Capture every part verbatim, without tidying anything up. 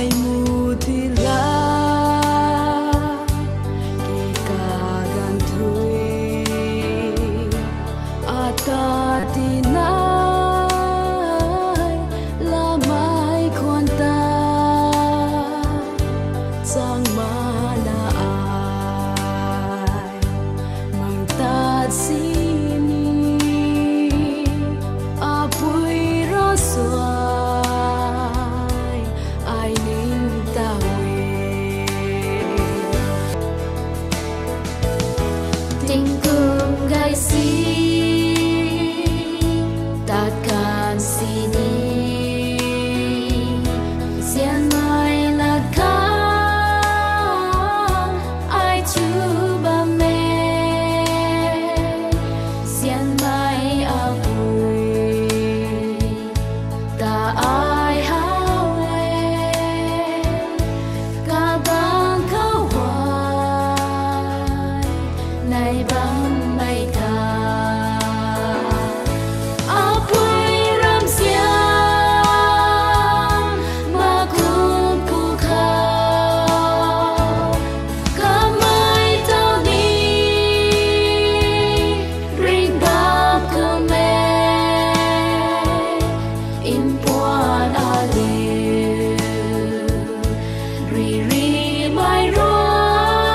Ai mu ti la, ki kaganv thui, ata ti nai, lamei khwan ta, chang mana ai, mang tat sini, apui ra suai, ai ning ta e. Tingkum gay si, tat kan sini, sianmei lat kan, ai chu bam e, sianmei apui, ta ai how e, kabang khou huay, nai bammei ta. Apui ram siam, makum pu khou, kamei tau ni, ring bam kum e, mpuan aliu, riri mei rui,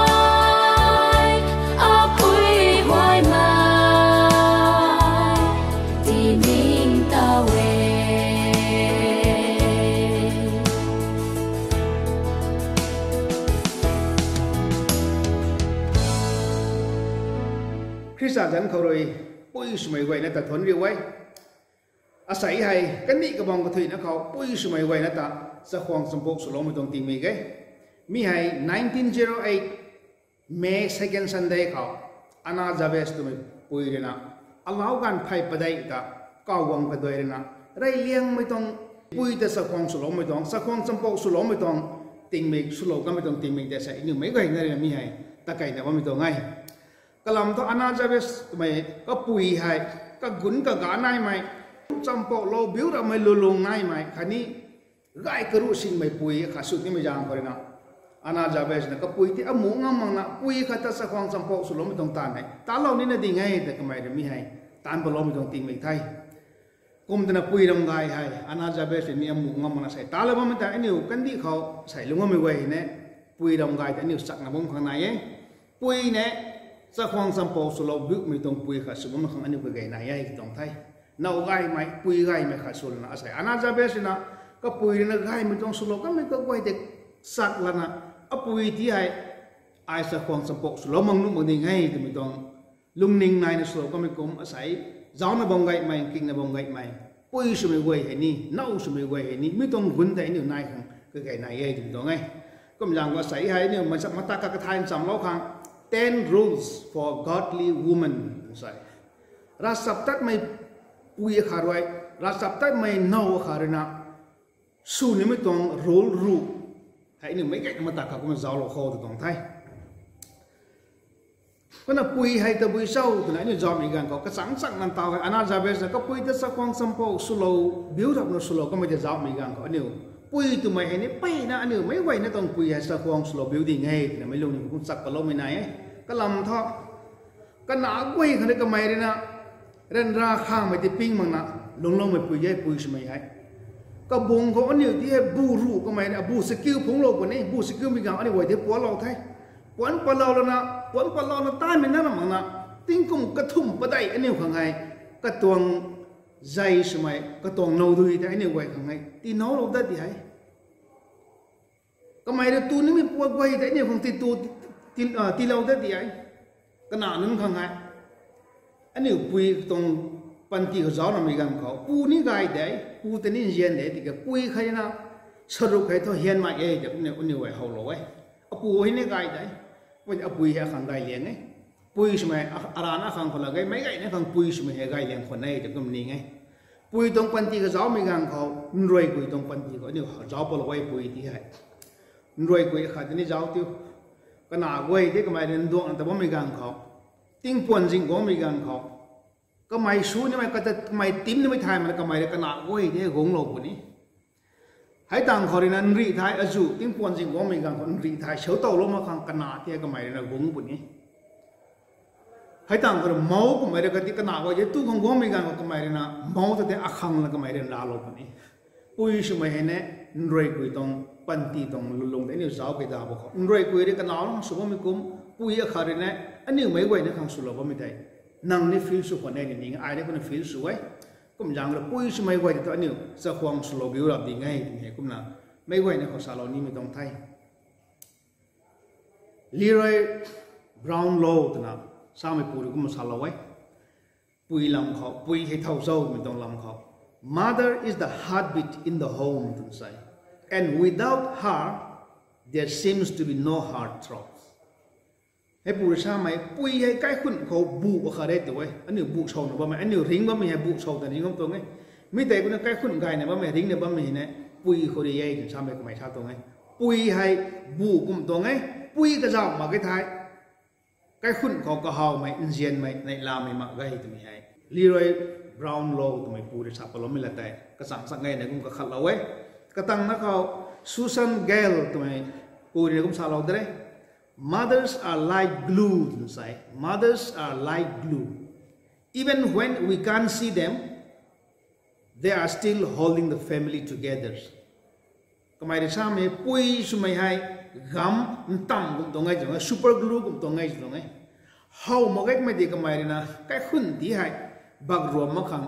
apui huay mei, ti ning ta e. Khrista zanc khou rui, pui swmei guayna ta thuanc riu e. Asei hei kandih kabang kathuina khou pui swmei guayna ta chakhwang champuk swloumei tuang tingmik e. Mi hei nineteen zero eight May second Sunday khou Anna Jarvis twmei pui rui na, alau ganv phey padeih ta, kawguang kaduai rui na, reyliangmei tuang pui ta chakhwang swloumei tuang, chakhwang champuk swloumei tuang tingmik, swlou kanmei tuang tingmik tei sei aniu meic guayna rui na mi hei takeina bammei tuang e. Kalam thu Anna Jarvis twmei kapui hei, kagunc kaga naimei, champuk lou biu ramei lulung naimei khatni gay karuh sinmei pui khat sw nimei zaeng khou rui na, Anna Jarvis na kapui ti amu ngam makna pui khat ta chakhwang champuk swloumei tuang taanv hei talou nina ding e ta kamei rui mi hei taanc paloumei tuang tingmik the. Kum twna pui ram gay hei Anna Jarvis rui ni amu ngam makna sei talou bammei ta aniu kandih khou sei lungc bammei guay hei ne, pui ram gay ta aniu chakna bam khang nai e. Pui ne, chakhwang champuk swlou biumei tuang pui khat sw bam khang aniu kagay nai e tuang the. Now gaymei, pui gaymei khat swlouna asei Anna Jarvis rui na, kapui rui na gaymei tuang swlou kanmei kaguay tei chak lana, apui ti hei, ai chakhwang champuk swlou mak nuh mak ding e twmei tuang lungning naina swlou kanmei kum asei, zaucna bam gaymei, kingna bam gaymei, pui swmei guay hei ni, now swmei guay hei ni, mi tuang gun tei aniu nai khang kagay nai e twmei tuang e. Kum zaeng khou asei hei aniu mata kak kathay nchamlou khang, ten rules for godly woman, asei, ravchaptatmei pui akhat rui, ravchaptatmei now akhat rui na sw nimei tuang rule ruh hei aniu meic guayna mata kak kumna zauclou khou ta tuang the. Kumna pui hei tabui cho twna aniu zaucmei ganv khou kachangc changna taw hei Anna Jarvis na kapui ta chakhwang champuk swlou biu rapna swlou kanmei tei zaucmei ganv khou aniu, pui twmei hei ni mpeyna aniu meic guayna tuang pui hei chakhwang swlou biu ding e twna meic lungning kum chak paloumei nai e. Kalam thu, kana guay khang ni kamei rui na ryanra khangmei ti ping makna lungcloumei pui e pui swmei hei. Kabung khou aniu ti hei bu ruh kamei ni, abu sakiu phungclou puni, bu sakiumei ganv aniu guay ti puanclou the. Puanc patlou lana, puanc patlouna taimei na makna, tingkum kathumh padeih aniu khang hei, katuang zei swmei, katuang now dui tei aniu guay khang hei tiinoulou dat di hei. Kamei rui tu nimei puat guay tei aniu khang ti tu, ti, ah, tiilou dat di e. Kana nunc khang hei, aniu pui tuang panty khou zauc namei ganv khou pu ni gay de, pu ta ni nzian de, tiki pui khat na saruk hei thu hianmei e tei aniu, aniu guay howlou e. Apu hei ni gay de, apui hei akhang gay liang e. Pui swmei, a, arana akhang khou la gay, meic guayna khang pui swmei hei gay liang khwan e tei kum ning e. Pui tuang panty khou zaucmei ganv khou, nruai kui tuang panty khou aniu zauc palou e pui ti hei. Nruai kui khat ni zauc tiu. Kana guay tei kamei rui nduangna ta bammei ganv khou, tingpuan zing guangmei ganv khou, kamei su nimei kata kamei tim nimei thay makna kamei rui kana guay tei guanglou puni. Hei tang khou rui na nrih thai azuh tingpuan zing guangmei ganv khou nrih thai sou towlou mak khang kana ti kamei rui na gung puni. Hei tang khou rui mou kummei rui kati kana guay e tu khang guangmei ganv khou kamei rui na mou ta tei akhang la kamei rui na lou puni. Pui swmei hei ne, nruai kui tuang, panty tuang lulung tei aniu zauc kei da bo khou nruai kui rui kanac lung sw bammei kum, pui akhat rui ne, aniu meic guayna khang swlou bammei tei, nang ni feel sw khwan e ni ning ai ni kumna feel sw e. Kum zaeng rui pui swmei guay tei tu aniu chakhwang swlou biu rap ding e twmei kumna meic guayna khou salou nimei tuang the. Leroy Brownlow twna samei pu rui kumna salou e. Pui lam khou, pui hei thow zoumei tuang lam khou, Mother is the heartbeat in the home, twna sa e. And without her, there seems to be no heartthrob. Hei pu rui samei, pui hei kaikhun khou buh akhat e tw e. Aniu buh souna bammei, aniu ringc bammei hei buh sou ta ringc bam tuang e. Mi tei kumna kaikhun gayna bammei, ringcna bammei hei ne, pui khou rui e twna samei kamei sa tuang e. Pui hei buh kum tuang e, pui kazauh mak ge thei kaikhun khou kahawmei, nzianmei, neihlamei mak ge twmei hei Leroy Brownlow twmei pu rui sa paloumei la tei kachang chak ngeyna kum kakhatlou e. Katangna khou Susan Gale twmei pu rui na kum salou de re. Mothers are like glue, twna sa e. Mothers are like glue. Even when we can't see them, they are still holding the family together. Kamei rui samei, pui swmei hei gam ntamv kum tuang e, super glue kum tuang e, tuang e. How mak ge kamei di kamei rui na kaikhun ti hei bakruam mak khang,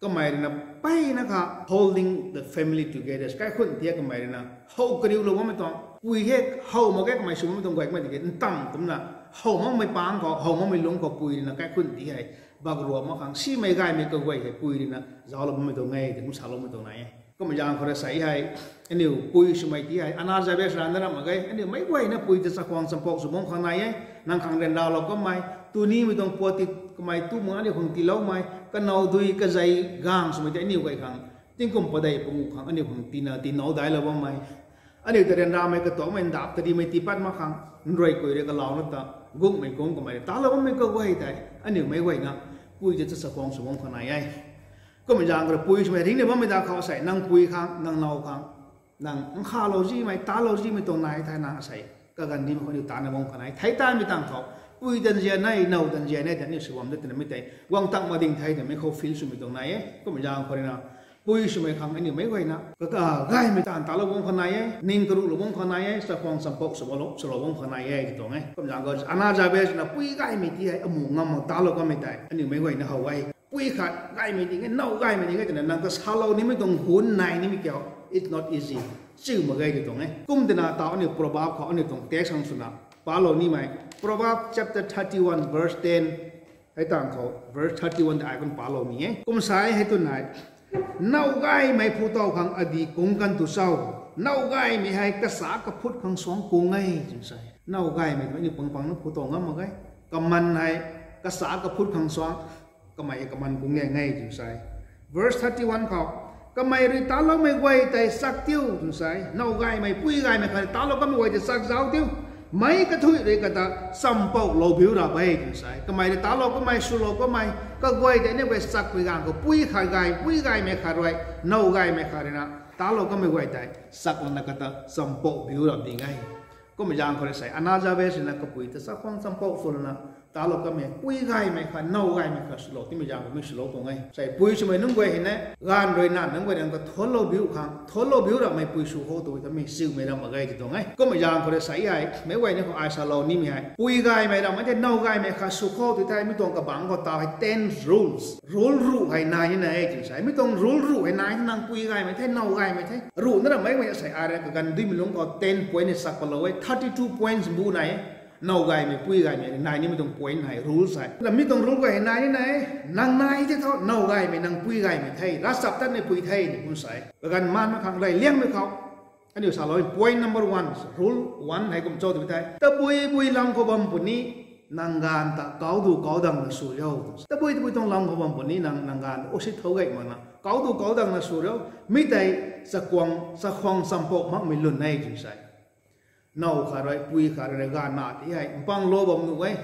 kamei rui na mpeyna kha holding the family together. Kaikhun ti kamei rui na how kariulou bammei tuang, pui hei how mak ge kamei sw bammei tuang guay kamei di ntamv kumna, how makmei pang khou, how makmei lungc khou pui rui na kaikhun ti hei bakruam mak khang, simei gaymei kaguay hei pui rui na zauclou bammei tuang e twna kum saloumei tuang nai e. Kum zaeng khou rui sa hei, aniu pui swmei ti hei Anna Jarvis rana ram mak ge, aniu meic guayna pui ta chakhwang champouh sw bam khang nai e. Nang khang ryanralou kamei, tu nimei tuang puat ti kamei tu mak aniu khang tiiloumei, kanow dui kazei gaeng swmei tei aniu guay khang, tingkum padeih panguh khang aniu khang tina tiinow daiclou bammei, aniu ta ryanramei katuakmei ndap ta dimei tiipat mak khang, nruai kui rui kalouna ta gukmei kum kamei rui talou bammei kaguay tei aniu meic guayna pui ta chakhwang sw bam khang nai e. Kum zaeng khou rui pui swmei ringcna bammei da khou sei, nang pui khang, nang now khang, nang nkhavlou zimei, talou zimei tuang nai thei nang sei, kaganv nimei khou aniu tana bam khang nai. Thei tanmei tang khou, pui ta nzian e, now ta nzian e ta aniu sw bam de twna mi tei guang tak mak ding the twmei khou feel swmei tuang nai e. Kum zaeng khou rui na pui swmei khang aniu meic guayna kagaymei taanv talou bam khang nai e, ning karuhlou bam khang nai e, chakhwang champouh swlou bam khang nai e tw tuang e. Kum zaeng khou Anna Jarvis na pui gaymei ti hei amu ngam mak talou kamei tei aniu meic guayna how e. Pui khat gaymei ding e, now gaymei ding e twna nang ta salou nimei tuang hun nai nimei kiu, it's not easy. Chiu mak ge tw tuang e. Kum twna taw aniu Proverb khou aniu tuang text khang swna palou nimei, Proverb chapter thirty-one verse ten, hei tang khou verse thirty-one tei ai kum palou ni e. Kum sa e hei tw nai, now gaymei phu tow khang adi kung kan tu cho, now gaymei hei kasa kaphut khang suang kung e twna sa e. Now gaymei twmei aniu pang pang na phu tow ngam mak ge. Kaman hei kasa kaphut khang suang, kamei hei kaman kung e nge twna sa e. Verse thirty-one khou, kamei rui taloumei guay tei chak tiu twna sa e. Now gaymei, pui gaymei khat rui talou kamei guay tei chak zauc tiu. Meic kathuic rui kata champouhlou biu rap e twna sa e. Kamei rui talou kamei, swlou kamei kaguay tei aniu guay chakpui ganv khou pui khat gay, pui gaymei khat rui, now gaymei khat rui na talou kamei guay tei chak lana kata champouh biu rap ding e. Kum zaeng khou rui sei, Anna Jarvis na kapui ta chakhwang champouh sw lana talou kamei, pui gaymei khat, now gaymei khat swlou timei zaeng khou mi swlou tuang e. Sei pui swmei nunc guay hei ne, ganv rui na nunc guay nang kathuanlou biu khang, thuanlou biu rapmei pui sw khou tu ta mi siumei ram mak ge tw tuang e. Kummei zaeng khou rui sei hei meic guay ni khou ai salou nimei hei, pui gaymei rammei tei now gaymei khat sw khou tu thei mi tuang kabangc khou taw hei ten rules. Rule ruh hei nai ni na e twna sa e. Mi tuang rule ruh hei nai ni nang pui gaymei the, now gaymei the. Ruhna rammei mei sei ai rui kaganv duimei lungc khou ten point ni sak palou e, thirty two points bu nai e. Now gaymei, pui gaymei nai nimei tuang point hei rules hei. Na mi tuang rule guay hei nai ni na e, nang nai the thu, now gaymei nang pui gaymei the, ravchaptatmei pui the ni kum sa e. Kaganv maanna khang rey liangmei khou aniu salou point number one, rule one hei kum cho twmei thei, tabui bui lam khou bam puni, nang ganv ta kaudu kaudangna sw riu. Tabui tabui tuang lam khou bam puni nang, nang ganv ta usit thou gay makna kaudu kaudangna sw riu. Mi tei chakhwang, chakhwang champouh makmei lwn e twna sa e. Now khat rui, pui khat rui ganv na ti hei mpang lou bam nuh e,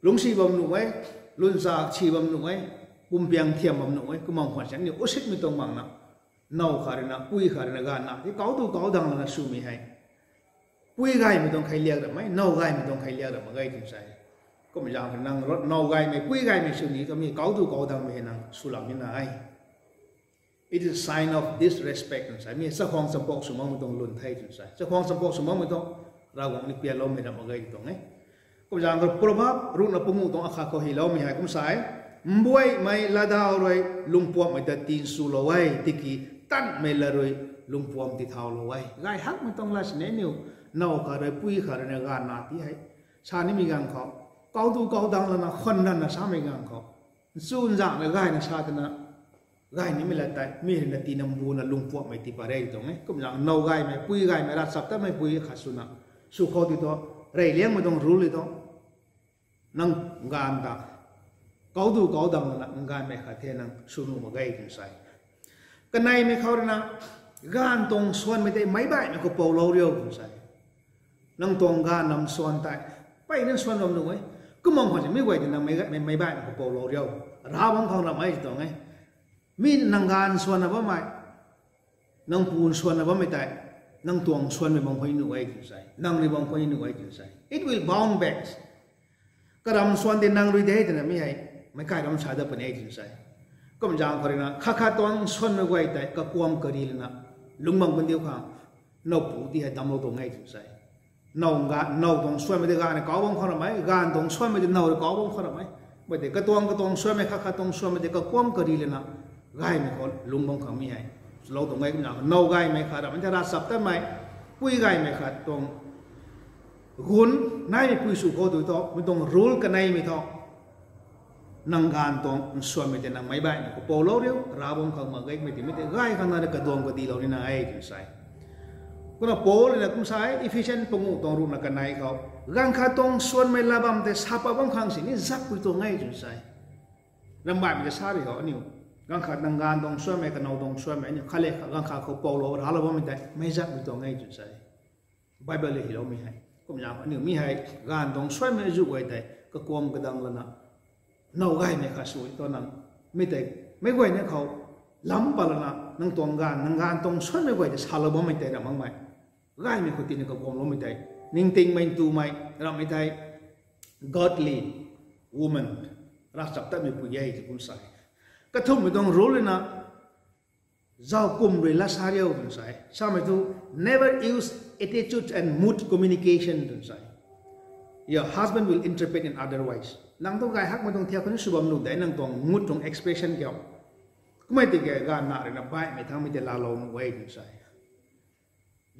lungcsi bam nuh e, lungcsak si bam nuh e, pumpiang thiam bam nuh e, kumna khwan sian ni usitmei tuang makna Now khat rui na, pui khat rui na gaanv na ti kau tu kau dang lana swmei hei, pui gaymei tuang kheiliak ramei, now gaymei tuang kheiliak ram mak ge twna sa e. Kum zaeng khou nang ro-, now gaymei, pui gaymei sw ni twmei kau tu kau dangmei hei nang swlam nina e. It is a sign of disrespect twna sa e. Mi chakhwang champok sw makmei tuang lwn the twna sa e. Chakhwang champok sw makmei tuang Ravguangc ni pianloumei ram mak ge tuang e. Kum zaeng khou Proverb ruhna panguh tuang akhat khou hyloumei hei kum sa e. Mbuaimei latdaw rui lungpuamhmei ta tinswlou e, tiki tanmei lat rui lungpuam tithaulou e. Gay hakmei tuang lat sini aniu, now khat rui pui khat rui na gaanv na ti hei sa nimei ganv khou, kau tu kau dang lana khwan rana samei ganv khou, nchunzaeng na gayna sa twna, gay nimei lat tei mi rui na tina mbuna lungpuamhmei tii pat re tuang e. Kum zaeng now gaymei, pui gaymei, ravchaptatmei pui khat swna, sw khou ti thu, reyliangmei tuang rule e thu, nang gaanv ta kau tu kau dang lana gaymei khat the nang sw nuh mak ge twna sa e. Kaneimei khou rui na, gaanv tuang suanmei tei meic baihmei khou poulou riu twna sa e. Nang tuang gaanv nam suan tei, peyna suan bam nuh e. Kumna khwan si mi guay tei nang meic, meic, meic baihmei khou poulou riu. Ravguangc khang ram e tuang e. Mi nang gaanv suanna bammei, nang pu suanna bammei tei, nang tuang suanmei bam khou nuh e twna sa e. Nang rui bam khou nuh e twna sa e. It will bounce back. Karam suan tei nang rui de twna mi hei, meic kai ram sa dat puni e twna sa e. Kum zaeng khou rui na, khat khat tuang suanmei guay tei kakuam kari lana, lungc bam kan diu khang, now pu ti hei damclou tuang e twna sa e. Now ga, now tuang suanmei tei gaanv rui kau bam khou ramei, gaanv tuang suanmei tei now rui kau bam khou ramei. Mi tei katuang katuang suanmei, khat khat tuang suanmei tei kakuam kari lana, gaymei khou lungc bam khang mi hei swlou tuang e. Kumna now gaymei khat ramei tei ravchaptatmei, pui gaymei khat tuang gun naimei pui sw khou tu thu, mi tuang rule kaneimei thu, nang gaanv tuang nsuanmei tei nang meic baihmei khou poulou riu, Ravguangc khang mak ge, mi tei mi tei gay khang nang rui kaduang kadilou nina e twna sa e. Kumna Paul rui na kum sa e, Ephesian panguh tuang ruhna kanei khou, gaanv khat tuang suanmei lat bam tei sa pat bam khang sini zakpui tuang e twna sa e. Ramh baihmei ta sa ri khou aniu, gaanv khat nang gaanv tuang suanmei, kanow tuang suanmei, aniu khat le khat gaanv khat khou poulou raclou bammei tei meic zakpui tuang e twna sa e. Bible le hyloumei hei. Kumna aniu mi hei, gaanv tuang suanmei zu guay tei kakuam kadang lana, now gaymei khat sw thu nang, mi tei, meic guayna khou lam pat lana, nang tuang gaanv, nang gaanv tuang suanmei guay tei salou bammei tei ram makmei, gaymei khou tina kakuamloumei tei, ningtingmei ntumei ramhmei tei, godly woman, ravchaptatmei pui e tw kum sa e. Kathumhmei tuang rule rui na, zauc kum rui lat sa riu twna sa e. Samei thu, never use attitude and mood communication twna sa e. Your husband will interpret in other ways. Nang thu gay hakmei tuang thiak khou ni sw bam nuh de, nang tuang mood tuang expression kiu. Kummei tiki gaanv na rui na baihmei thangmei tei laalou nuh e twna sa e.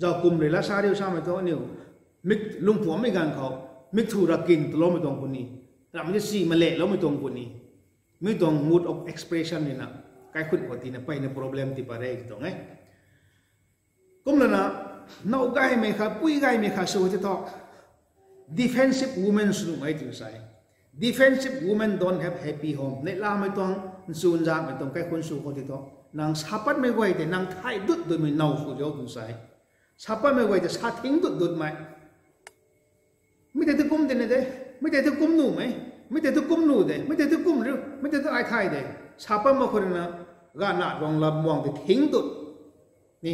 Zauc kum rui lat sa riu samei thu aniu, mik lungpuammei gaanv khou, mik thu rakin twloumei tuang puni, ramhmei tei si malekloumei tuang puni, mi tuang mood of expression rui na, kaikhunc khou tina peyna problem tii pat re tuang e. Kumlana, now gaymei khat, pui gaymei khat sw ti thu, defensive women sw nuhmei twna sa e. Defensive women don't have happy home. Neihlamei tuang, nchunzakmei tuang kaikhunc sw khou ti thu, nang sa patmei guay tei nang thay dut dutmei now sw riu twna sa e. Sa patmei guay tei sa thing dut dutmei, mi tei thu kum tina de, mi tei thu kum nuhmei, mi tei thu kum nuh de, mi tei thu kum riu, mi tei thu ai thay de. Sa pat mak khou rui na, gaanv na tuang lam muang tei thing dut ni,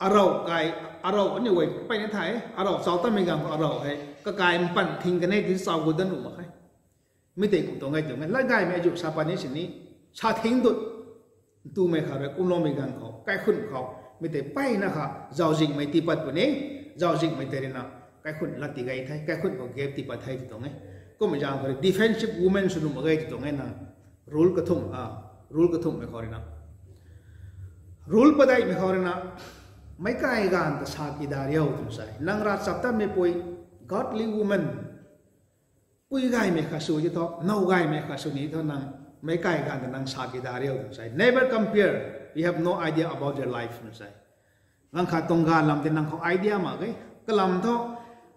arau kai, arau aniu guay peyna thay, arau chau tatmei gaanv khou arau hei kakai mpan thing kanei ti chau gut dat nuh mak khe. Mi tei kum tuang e tuang e, lat gaymei azuh sa pat ni sini, sa thing dut, ntumei khat rui kumloumei gaanv khou, kaikhunc khou, mi tei peyna kha zauczihmei tii pat puni, zauczihmei tei rui na, kaikhunc lat tii gay the, kaikhunc khou gap tii pat the ti tuang e. Kummei zaeng khou rui defensive women sw nuh mak ge ti tuang e na, rule kathumh, a, rule kathumhmei khou rui na. Rule padeihmei khou rui na, meic kai gaanv ta sa kida riu twna sa e. Nang ravchaptatmei pui, godly woman, pui gaymei khat sw ti thu, now gaymei khat sw ni thu nang, meic kai gaanv ta nang sa kida riu twna sa e. Never compare, you have no idea about their life twna sa e. Gaanv khat tuang gaanv lam tei nang khou idea mak ge. Kalam thu,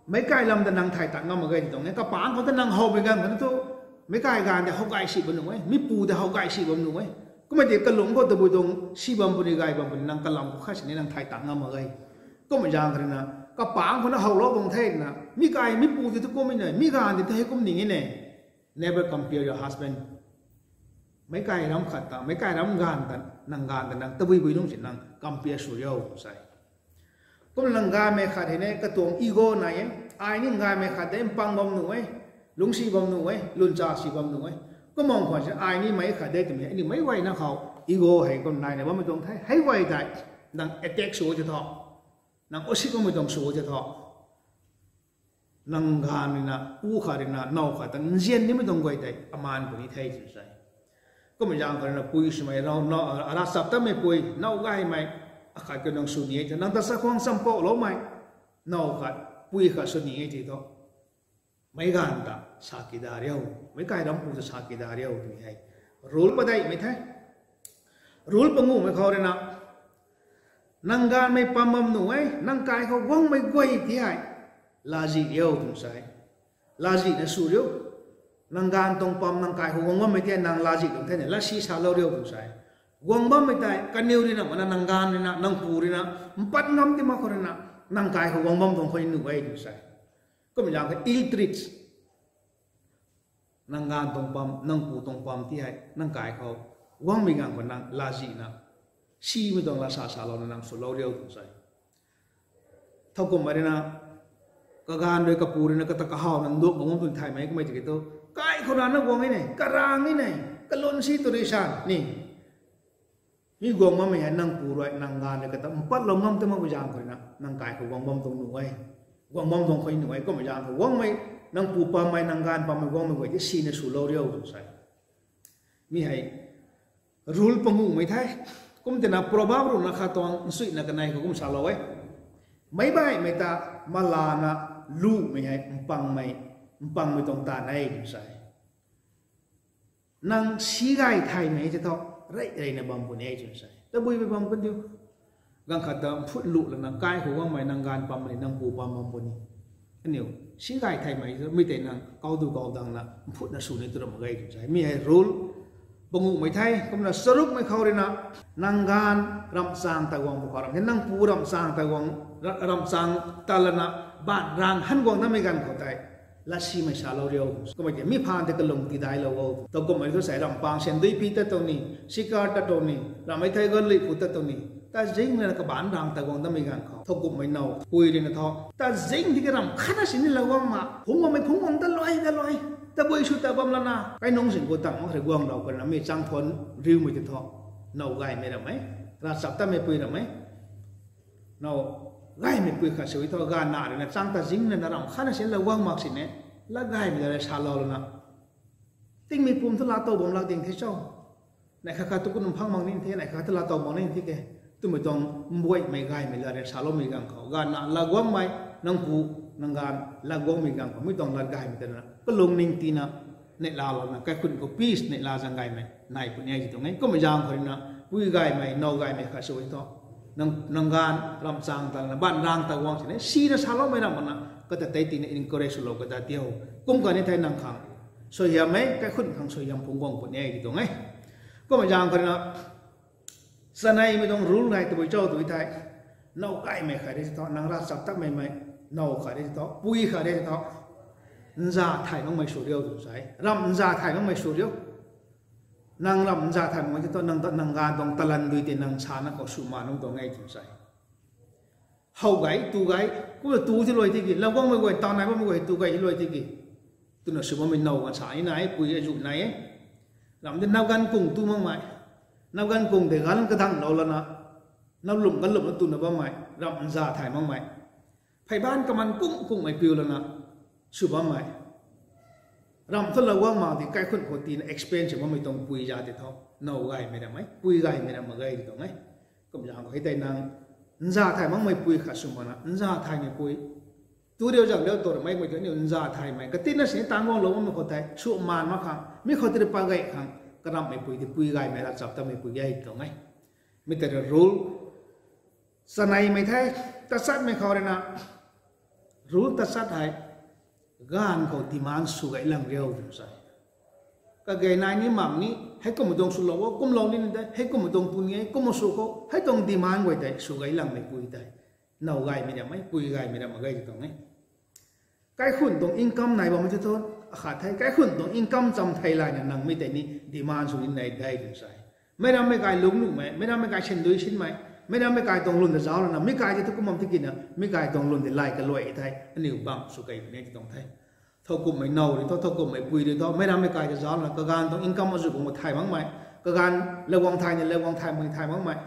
meic kai lam ta nang thay tak ngam mak ge ti tuang e. Kapangc khou ta nang howmei gaanv khou thu, meic kai gaanv tei how gay si bam nuh e, mi pu tei how gay si bam nuh e. Kummei tei kalung khou tabui tuang si bam puni gay bam puni nang kalam khou khat sini nang thay tak ngam mak ge. Kummei zaeng khou rui na, kapangc khou na howlou tuang the na, mi kai mi pu tei thu kum e na, mi gaanv tei thu hei kum ning e ne. Never compare your husband Meic kai ram khat ta, meic kai ram gaanv ta, nang gaanv ta nang tabui bui nungc si nang compare sw riu tw sa e. Kumna nang gaanvmei khat hei ne katuang ego nai e, ai ni gaanvmei khat de mpang bam nuh e, lungcsi bam nuh e, lwncha si bam nuh e. Kumna khwan si ai ni meic khat de twmei, aniu meic guayna khou ego hei kum naina bammei tuang the, hei guay tei nang attack sw tei thu, nang osik bammei tuang sw tei thu, nang gaanv ruina, pu khat ruina, now khat ta nzian nimei tuang guay tei amaan puni the tw sa e. Kumna zaeng khat ruina pui swmei, ravchaptatmeipui, now gaymei, akhat kha nang sw ni e tei, nang ta chakhwang champouloumei, now khat, pui khat sw ni e tei thu, meic gaanv ta sa kida riu, meic kai ram pu ta sa kida riu twmei hei rule padeihmei the. Rule panguhmei khou ruina, nang gaanvmei pam bam nuh e, nang kai khou guangmei guay ti hei lazih riu tw sa e. Lazihna sw riu. Nang gaanv tuang pam nang kai khou guang bammei ti nang lazih tuang thena latsi salou riu tw sa e. Guang bammei tei kaniw ruina mana, nang gaanv ruina, nang pu ruina, mpat ngam ti mak khou ruina, nang kai khou guang bam tuang khou nuh e tw sa e. Kumna zaeng kha ill treat, nang gaanv tuang pam, nang pu tuang pam ti hei nang kai khou guangmei ganv khou nang lazihna, simei tuang lat sa salouna nang swlou riu tw sa e. Thowkumhmei ruina, kagaanv rui kapu ruina kata kahawna nduak bam tw thaymei kummei tiki thu, kai khou rana guang e ne, karang e ne, kalwn si tw rui sa ni. Mi guang bammei hei nang pu rui nang gaanv rui kata mpatlou ngam ta makpui zaeng khou ruina nang kai khou guang bam tuang nuh e. Guang bam tuang khou nuh e, kumna zaeng khou guangmei, nang pu pammei, nang gaanv pammei guangmei guay ti sina swlou riu tw sa e. Mi hei rule panguhmei the. Kum tina Proverb ruhna khat tuang nsuina kanei khou kum salou e. Meic baihmei ta malana lumei hei mpangmei, mpangmei tuang taanv e tw sa e. Nang si gay thaymei tei thu, rey reyna bam puni e tw sa e. Tabuimei bam kandiu. Ganv khat ta mphut luh lana kai khou guangmei, nang gaanv pammei, nang pu pam bam puni. Aniu si gay thaymei thu mi tei nang kau du kau dangna mphutna sw ni tw ram mak ge tw sa e. Mi hei rule panguhmei the. Kumna charukmei khou ruina, nang gaanv ramhchaeng ta guang pw khou ram the, nang pu ramhchaeng ta guang, ra-, ramhchaeng ta lana, baanv raeng han guang namei ganv khou tei latsimei salou riu. Kummei tei mi phaan tei kalung tidailou o. Thowkumhmei thu sei ramhpaeng syan dui pi tat tuang ni, sikar tat tuang ni, ramhmei thei ganlui phu tat tuang ni, ta zing lana kabaanc raeng ta guang namei ganv khou, thowkumhmei now pui ruina thu, ta zing tiki ramh khatna sini la guang ma, phungc bammei phungc bam ta luai, ta luai, tabui sw ta bam lana, kainungc sing khou tang mak rui guanglou khou ruina mi chang thuan riumei tei thu, now gaymei ram e, ravchaptatmeipui ram e. Now gaymeipui khat sw e thu, gaanv na ruina chang ta zing lana ramh khatna sini la guang mak sini, lat gaymei la rui salou lana, tingmei pum thu laatow bam lak ding the cho. Neih khat khat tu kum phang mak ni the, neih khat khat tu laatow mak ni the ke. Twmei tuang mbuaimei gaymei la rui saloumei ganv khou, gaanv na lat guangmei, nang pu, nang gaanv lat guangmei ganv khou mi tuang lat gaymei tana kalung ning tina, neihla louna kaikhun khou peace neihla zaeng gaymei nai puni e tw tuang e. Kummei zaeng khou ruina pui gaymei, now gaymei khat sw e thu, nang, nang gaanv ramhchaeng ta lana, baanv raeng ta guang sini, sina saloumei ram mana, kata tei tina encourage swlou kata tiu. Kum kani thei nang khang suaihiammei, kaikhun khang suaihiam phungc guang puni e tw tuang e. Kummei zaeng khou ruina, chaneimei tuang rule nai tabui cho tw thei, now gaymei khat rui thu, nang ravchaptatmeimei, now khat rui thu, pui khat rui thu, nza thay makmei sw riu tw sa e. Ramh nza thay makmei sw riu. Nang ramh nza thay makmei tei thu, nang ta, nang gaanv tuang talent dui tei nang sana khou sw ma nunc tuang e tw sa e. How gay, tu gay, kumna tu ti luai tiki, lat guangmei guay, taw nai bammei guay, tu gay ti luai tiki, twna sw bammei now ganv sa ni nai e, pui azuh nai e. Ramh tei nap ganv kung tu makmei, nap ganv kung tei ganv kadanglou lana, nap lwm ganv lwmna twna bammei, ramh nza thay makmei, phey baanc kaman kung kungmei piu lana sw bammei, ramh thu lat guang mak di, kaikhun khou tina expense sw bammei tuang pui za tei thu, now gaymei ram e, pui gaymei ram mak ge tw tuang e. Kum zaeng khou hei tei nang, nza thay makmei pui khat sw mana, nza thaymei pui. Tu riu zang riu tu ramei mei tu aniu nza thaymei katina sini tang guanglou bammei khou tei sw maan mak khang, mi khou tei rui pa gay khang, karamhmei pui tei pui gaymei, ravchaptatmei pui ge tw tuang e. Mi tei rui rule chaneimei the. Tachatmei khou ruina, rule tachat hei, gaanv khou demand sw gay lang riu tw sa e. Kage nai ni mak ni, heikummei tuang swlou o, kumlou ni ni de, heikummei tuang puni e, kumna sw khou, hei tuang demand guay tei sw gay langmei pui tei, now gaymei ram e, pui gaymei ram mak ge tw tuang e. Kaikhun tuang income nai bammei tei thu, Akhat the, kaikhunc tuang income cham thei layna nang mi tei ni demand sw ni nai de tw sa e. Meic rammei kai lungc nuhmei, meic rammei kai sindui sinmei, meic rammei kai tuang lwn ta zauc lana, mi kai tei thu kumna tiki na, mi kai tuang lwn tei lay kaluai the, aniu bangc sw kei puni ti tuang the. Thowkumhmei now rui thu, thowkumhmei pui rui thu, meic rammei kai ta zauc lana, kaganv tuang income azuh bang thay makmei, kaganv laguang thay ni, laguang thay mak ni thay makmei,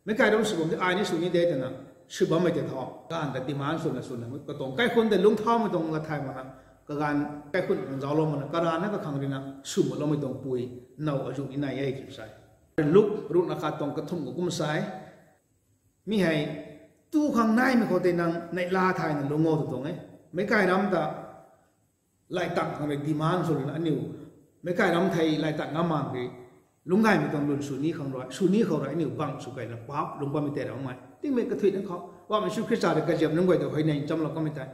meic kai ram sw bam tei ai ni sw ni de twna, sw bammei tei thu, kaganv ta demand swna swna, katuang kaikhunc tei lungcthaumei tuang la thay makna, kaganv kaikhunc tuang zauclou makna, karana kakhang ruina sw makloumei tuang pui, now azuh ni nai e tw sa e. Luk ruhna khat tuang kathumh khou kum sa e. Mi hei, tu khang naimei khou tei nang neihla thayna lungc o tw tuang e. Meic kai ram ta, laitak khang rui demand sw ruina aniu, meic kai ram thei laitak ngam mak rui, lungc gaymei tuang lwn sw ni khang rui, sw ni khou rui aniu bangc sw keyna paap lungc bammei tei rammei. Tingmei kathuic na khou, Mpouh Jisu Khrista rui kaziap nunc guay ta huayney nchamlou kamei tei,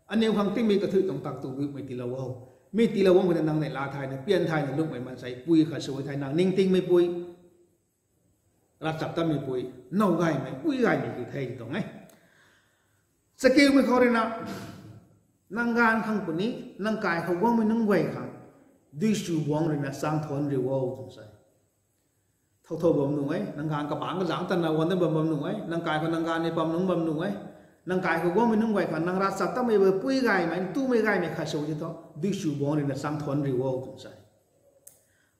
aniu khang tingmei kathuic tuang tak tu biumei tiilou o. Mi tiilou bam khou tei nang neihla thayna, pian thayna lungcmei maansei pui khat sw thei nang ningtingmei pui, ravchaptatmei pui, now gaymei, pui gaymei kiu the tw tuang e. Chakiumei khou ruina, nang gaanv khang puni, nang kai khou guangmei nunc guay khang, dui chu buangc ruina chang thuanc riu o tw sa e. Thow thow bam nuh e, nang gaanv kabangc kazangc tana guang dat bam bam nuh e, nang kai khou nang gaanv ni bam nunc bam nuh e, nang kai khou guangmei nunc guay khang nang ravchaptatmei pui gaymei, ntumei gaymei khat sw tei thu, dui chu buangc ruina chang thuanc riu o tw sa e.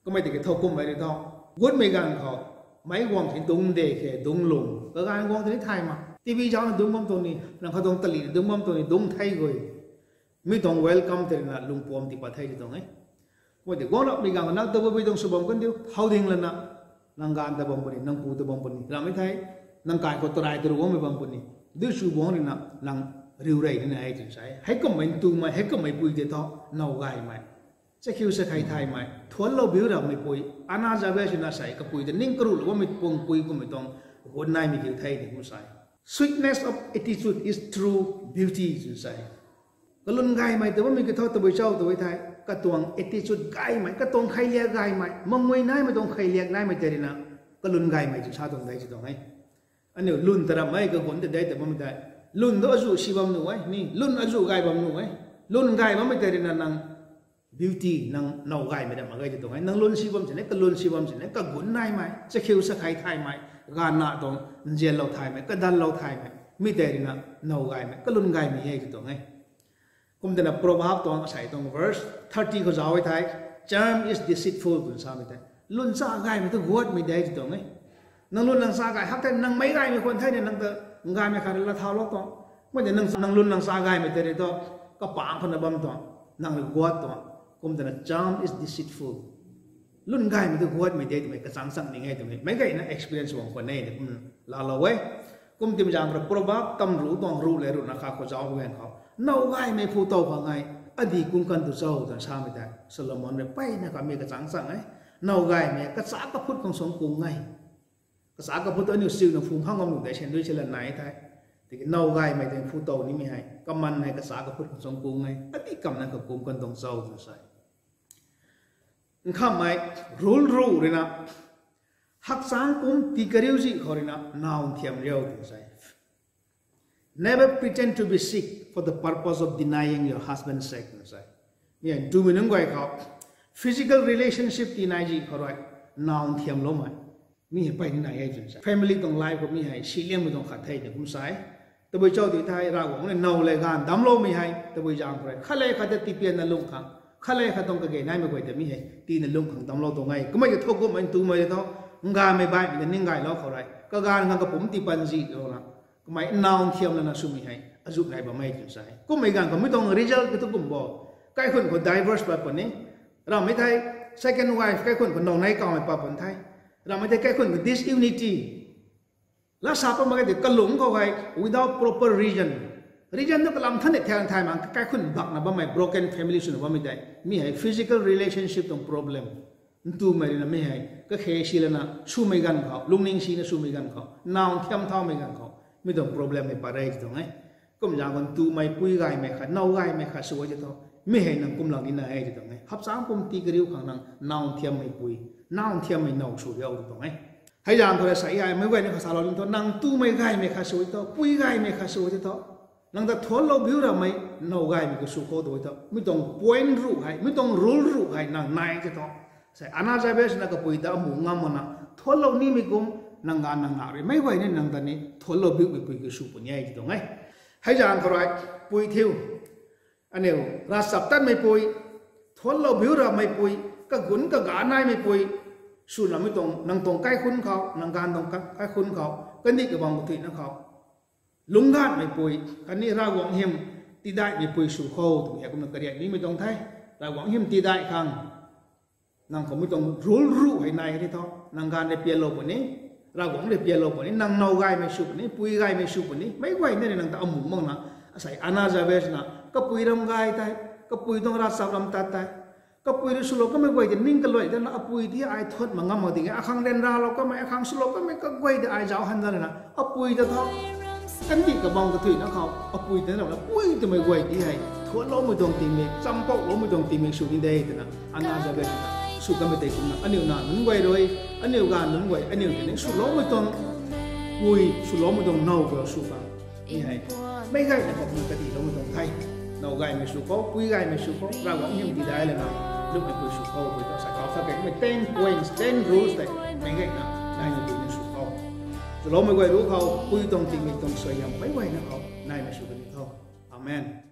Kamei tiki thowkumhmei rui thu, gutmei ganv khou, meic guang si dungc de khe, dungc lung, kaganv guang tei ni thay mak, TV zaucna dungc bam tuang ni, nang khou tuang talina dungc bam tuang ni, dungc thei gui. Mi tuang welcome tei ruina lungpuam tii pat the tw tuang e. Kamei tei guangloumei ganv khou nang tabui bui tuang sw bam kan diu, how ding lana, nang gaanv ta bam puni, nang pu ta bam puni, rammei thei, nang kai khou tarai taru guangmei bam puni, dui chu buangc ruina nang riu rey nina e tw sa e. Heikumhmei ntumei, heikumhmei pui tei thu, now gaymei, chakhiu sakhei thaymei, thuanclou biu rammei pui, ana zabe swna sei kapui ta ning karuhlou bammei pui kummei tuang, gut naimei kiu the ni kum sa e. Sweetness of attitude is true beauty tw sa e. Kalwn gaymei ta bammei kiu thu tabui cho tw e thei, katuang attitude gaymei, katuang kheiliak gaymei, mamui naimei tuang kheiliak naimei tei ruina, kalwn gaymei tw sa tuang de tw tuang e. Aniu lwn ta ramhmei kagunc ta de ta bammei tei, lwn tu azuh si bam nuh e ni, lwn azuh gay bam nuh e, lwn gay bammei tei ruina nang beauty, nang now gaymei ram mak ge tw tuang e. Nang lwn si bam sini, kalwn si bam sini, kagunc naimei, chakhiu sakhei thaymei, ganvna tuang nzianlou thaymei, kadanlou thaymei, mi tei ruina now gaymei, kalwn gaymei e tw tuang e. Kum twna Proverb tuang asei tuang verse thirty khou zauc e thei, charm is deceitful twna samei tei, lwn cha gaymei tu guatmei de tw tuang e. Nang lwn nang cha gay hak thei nang meic gaymei khwan thei ni nang ta gaymei khat rui laa thaulou tuang. Mei tei nang, nang lwn nang cha gaymei tei rui thu, kapangc khou na bam tuang, nang rui guat tuang. Kum twna charm is deceitful. Lwn gaymei tu guatmei de twmei kachangc chang ning e twmei meic gayna experience guang khwan e ni kum laalou e. Kum timzaeng khou rui Proverb tamruh tuang ruh le ruhna khat khou zauc bam ganv khou, now gaymei phu tow khang e, adi kung kan tu cho twna samei tei Solomon rui mpeyna kamei kachangc chang e. Now gaymei kacha kaphut khang suang kung e. Kacha kaphut tu aniu siuna phung khang bam nuh de, sandui sila nai the. Tiki now gaymei tei phu tow nimei hei kaman hei kacha kaphut khang suang kung e, adi kamna kakum kan tuang cho twna sa e. Nkhamhmei rule ruh ruina, hakchang pumc tii kariu zih khou ruina now nthiam riu twna sa e. Never pretend to be sick for the purpose of denying your husband's sake twna sa e. Mi hei ntumei nunc guay khou physical relationship tii nai zih khou rui now nthiamloumei, mi hei mpey ni nai e twna sa e. Family tuang life khou mi hei siliangmei tuang khat the twna kum sa e. Tabui cho tw thei Ravguangc rui now le gaanv damcloumei hei tabui zaeng khou rui khat le khat ta tiipianna lungh khang, khat le khat tuang kage naimei guay ta mi hei tiina lungh khang damclou tuang e. Kummei ki thowkumhmei ntumei thu, ngaymei baihmei ta ning gaylou khou rui kaganv khang kapumc tii pan zih louna, kummei now nthiam lana swmei hei azuh nai bam e twna sa e. Kummei ganv khou mi tuang result ki thu kum bo, kaikhunc khou divorce pat puni, ramhmei thei second wife kaikhunc khou now nei kawmei pat puni the, ramhmei thei kaikhunc khou disunity, laa sa pat mak ge tei kalung khou hei without proper reason, reason tu kalam than ni thang thay mak, kaikhunc bakna bammei, broken family swna bammei tei mi hei physical relationship tuang problem. Ntumei ruina mi hei kakhe silana swmei ganv khou, lungning sina swmei ganv khou, now nthiam thaumei ganv khou mi tuang problem hei pat re tw tuang e. Kum zaeng khou ntumei pui gaymei khat, now gaymei khat sw e tw thu, mi hei nang kumlang nina e tw tuang e. Hakchang pumc tii kariu khang nang now nthiammei pui, now nthiammei now sw riu tw tuang e. Hei zaeng khou rui sa e, meic guayna kha salou ni thu, nang ntumei gaymei khat sw e tw thu, pui gaymei khat sw e tw thu, Nang ta thuanclou biu ramei now gaymei kasw khou tu tho. Mi tuang point ruh hei, mi tuang rule ruh hei nang nai the tho. Sei Anna Jabez na kapui ta amu ngam makna thuanclou nimei kum nang ganv nang na rui meic guay ni nang ta ni thuanclou biumei pui kasw puni e ti tuang e. Hei zaeng khou rui pui thiu, aniu ravchaptatmei pui, thuanclou biu ramei pui, kagun kaga naimei pui, swna mi tuang nang tuang kaikhunc khou, nang ganv tuang kaikhunc khou, kandih kabam kathuina khou lungc ganhmei pui khatni Ravguangc hym tidaihmei pui sw kho twmei kumna kariak nimei tuang the. Ravguangc hym tidaih khang nang khou mi tuang rule ruh hei nai kani tho. Nang ganv rui pianlou puni, Ravguangc rui pianlou puni, nang now gaymei sw puni, pui gaymei sw puni, meic guay ni nang ta amu makna, asei Anna Jabez na kapui ram gay tei, kapui tuang ravchap ram tat tei, kapui rui swlou kamei guay tei ning kaluai tana apui ti ai thuanc mak ngam mak ding e, akhang ryanralou kamei, akhang swlou kamei kaguay tei ai zauc han da lana apui ta tho. Kandih kabam kathuina khou apui tei na pui twmei guay ti hei thuancloumei tuang tingmik, champouhloumei tuang tingmik sw ni de twna Anna Jabez na sw kamei tei kumna aniu na nunc guay rui, aniu ganv nunc guay aniu tei ni swloumei tuang pui, swloumei tuang now khou sw khang ni hei meic guayna khou kumna kadiloumei tuang the. Now gaymei sw kho, pui gaymei sw kho, Ravguangc hym tidaih lana lungmei pui sw kho, pui ta sa kau sa kei kumei ten points, ten rules tei meic guayna naimei pui ni sw kho. Swloumei guay ruc khou pui tuang tingmik tuang suaihiam meic guayna khou naimei sw kani tho. Amen.